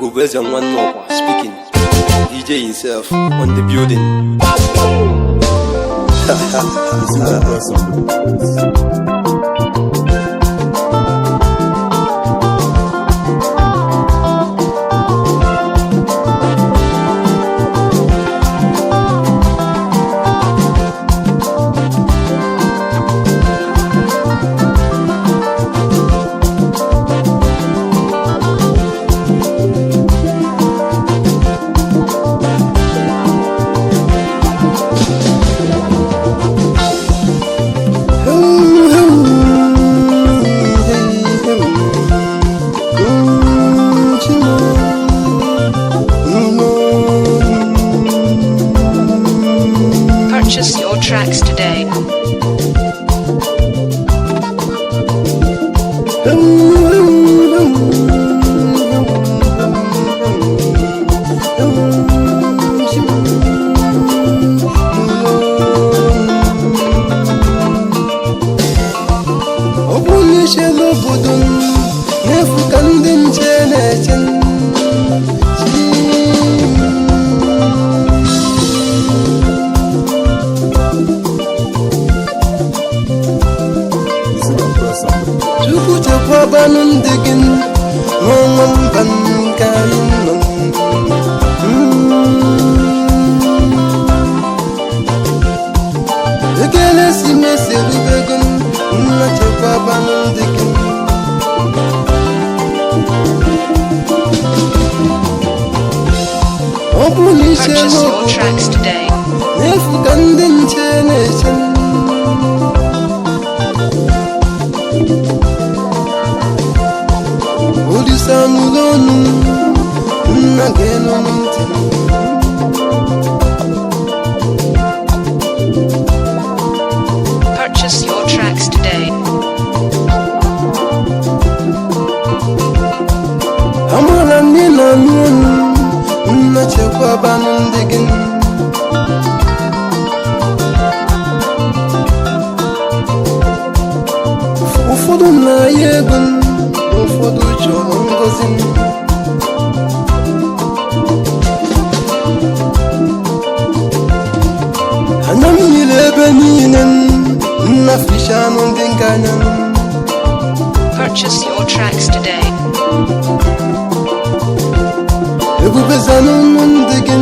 Ugoeze Nwanne speaking. DJ himself on the building. Purchase your tracks today. Ọ bụ n'isi elu obodo m, n'efu ka ndị nche na-eche m. Chukwu chekwabanụ ndị gị n'ọnwa mba nke anyị nọ. Ekeresimesi erubego, nna chekwabanụ ndị gị. Ọ bụ na isi Purchase elu your obodo tracks today. n'efu ka ndị nche na-eche. Olise anụrụ ọnụ nna ga-enu ntị. Purchase your tracks today. Amara ndị na-anụ ọnụ nna chekwabanụ ndị gị. Ụfọdụ na-aya ego, ụfọdụ chọrọ ngọzi. Anya mmiri ebe niile, nna ficha anụ ndị nke anya. Purchase your tracks today. Ebubezanụ ndị gị.